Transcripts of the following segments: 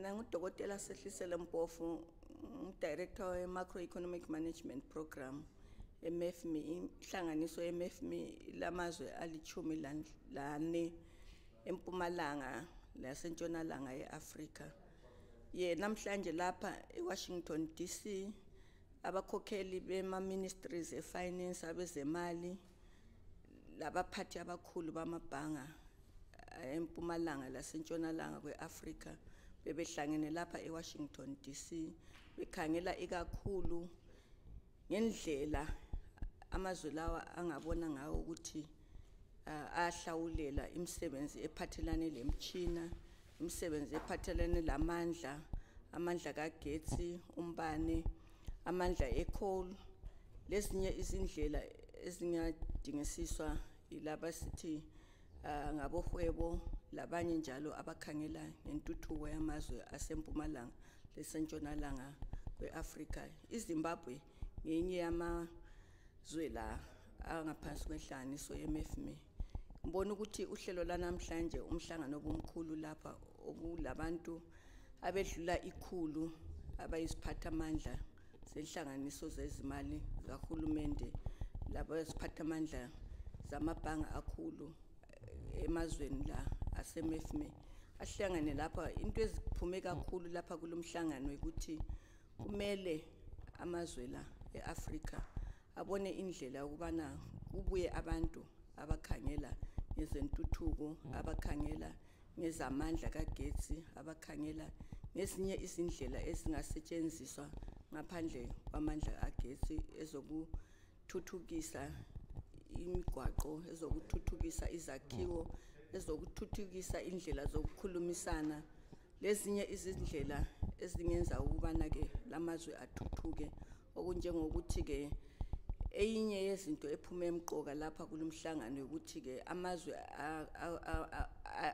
Mina ngudokotela Sehlisele Mpofu, Director we-Macroeconomic Management Program, MFME, inhlanganiso MFME lamazwe alichumi lane eMpumalanga lasentshonalanga eAfrika. Namhlanje lapha eWashington DC abakhokheli bema-ministries e-finance abezemali labaphathi abakhulu bamabhanga eMpumalanga lasentshonalanga kweAfrika bebehlangene lapha eWashington DC bekhangela ikakhulu ngendlela amazwe lawa angabona ngawo ukuthi ahlawulela imisebenzi ephathelane lemtshina, imisebenzi ephathelane lamandla, amandla kagetsi, umbane, amandla ecoal, lezinye izindlela ezingadingisiswa yilaba sithi ngabohwebo labanye njalo abakhangela ngentuthuko yamazwe asempumalanga lesentshonalanga kweAfrika. iZimbabwe ngenye yamazwe la angaphansi kwenhlanganiso yeMFME. Ngibona ukuthi uhlelo lanamhlanje umhlangano obumkhulu lapha okulabantu abedlula 100 abayisiphathamandla senhlanganiso zezimali zahulumende labasiphathamandla zamabhanga akhulu emazweni la aseMFME ahlangane lapha. Into eziphume kakhulu lapha kulomhlangano ukuthi kumele amazwe la eAfrika abone indlela ukubana kubuye abantu abakhangela ngezentuthuko, abakhangela ngezamandla kagetsi, abakhangela ngezinye izindlela ezingasetshenziswa ngaphandle kwamandla agetsi ezokuthuthukisa imigwaqo, ezokuthuthukisa izakhiwo, ezokuthuthukisa indlela zokukhulumisana, lezinye izindlela ezingenza ukubana ke lamazwe athuthuke, okunjengokuthi ke eyinye yezinto ephume emqoka lapha kulomhlangano ukuthi ke amazwe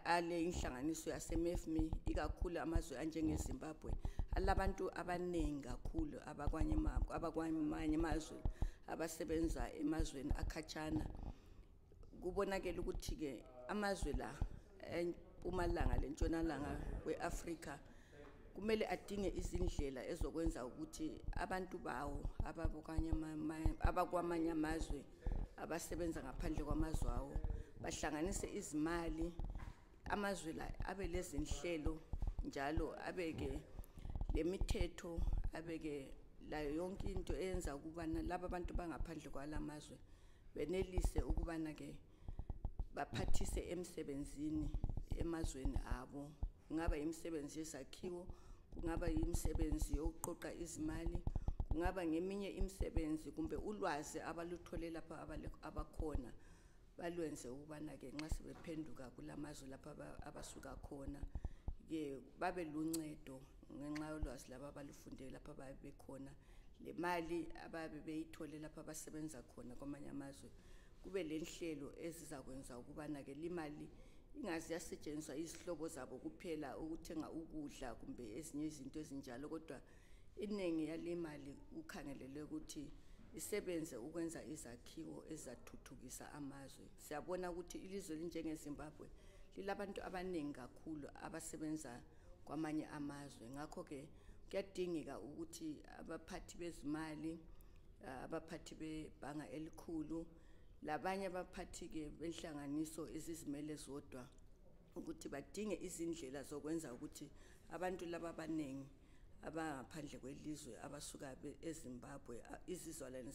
ale inhlanganiso yaseMFME ikakhulu amazwe anjengeZimbabwe alabantu abaningi kakhulu abakwamanye amazwe abasebenza emazweni akhatshana. Kubonakala ukuthi ke amazwe la eMpumalanga lentshonalanga kweAfrika kumele adinge izindlela ezokwenza ukuthi abantu bawo abakwamanye amazwe abasebenza ngaphandle kwamazwe awo bahlanganise izimali, amazwe la abe lezinhlelo njalo abeke lemithetho, abeke la yonke into eyenza ukubana laba bantu bangaphandle kwalamazwe benelise ukubana ke baphathise emsebenzini emazweni abo. Kungaba imisebenzi yesakhiwo, kungaba imisebenzi yokuqoqa izimali, kungaba ngeminye imisebenzi kumbe ulwazi abaluthole lapha abakhona balwenze ukubana ke nxa sebephenduka kulamazwe lapha abasuka khona ke babe luncedo ngenxa yolwazi laba balufundele lapha babekhona, le mali ababe beyithole lapha abasebenza khona kwamanye amazwe kube lenhlelo ezizakwenza ukubana ke limali ingazi yasetshenziswa izihlobo zabo kuphela ukuthenga ukudla kumbe ezinye izinto ezinjalo, kodwa iningi yale mali ukhangelele ukuthi isebenze ukwenza izakhiwo ezathuthukisa amazwe. Siyabona ukuthi ilizwe linjengeZimbabwe lilabantu abaningi kakhulu abasebenza kwamanye amazwe, ngakho ke kuyadingeka ukuthi abaphathi bezimali, abaphathi bebhanga elikhulu labanye abaphathi ke benhlanganiso ezizimele zodwa ukuthi badinge izindlela zokwenza ukuthi abantu laba abaningi abangaphandle kwelizwe abasuka eZimbabwe, izizalwane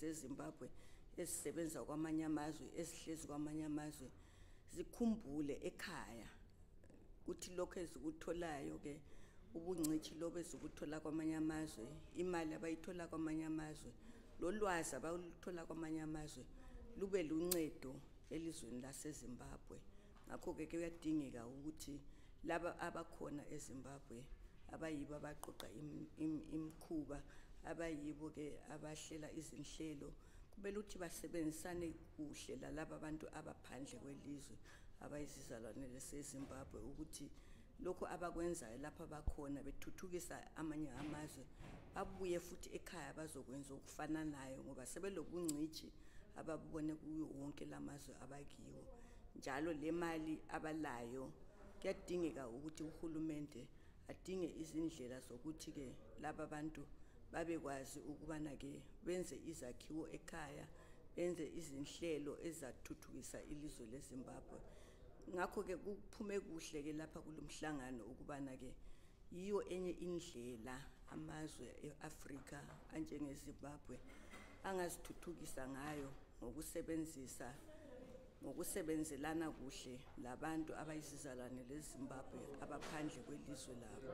zeZimbabwe ezisebenza kwamanye amazwe, ezihlezi kwamanye amazwe zikhumbule ekhaya ukuthi lokho ezikutholayo ke ubungcithi lobe ezikuthola kwamanye amazwe, imali abayithola kwamanye amazwe, lolwazi abaluthola kwamanye amazwe lube luncedo elizweni laseZimbabwe. Ngakho ke kuyadingeka ukuthi laba abakhona eZimbabwe abayibo abaqoqa imkhuba, abayibo ke abahlela izinhlelo, kumele ukuthi basebenzisane kuhle lalaba abantu abaphandle kwelizwe abayizizalwane leseZimbabwe ukuthi lokho abakwenzayo lapha bakhona bethuthukisa amanye amazwe babuye futhi ekhaya bazokwenza okufananayo ngoba sebelobungcithi ababone kuyo wonke lamazwe abakiwo. Njalo le mali abalayo kuyadingeka ukuthi uhulumende adinge izindlela zokuthi ke laba bantu babekwazi ukubana ke benze izakhiwo ekhaya, benze izinhlelo ezathuthukisa ilizwe leZimbabwe. Ngakho ke kuphume kuhle ke lapha kulomhlangano ukubana ke yiyo enye indlela amazwe eAfrika anjengeZimbabwe angazithuthukisa ngayo ngokusebenzelana kuhle labantu abayizizalwane leZimbabwe abaphandle kwelizwe labo.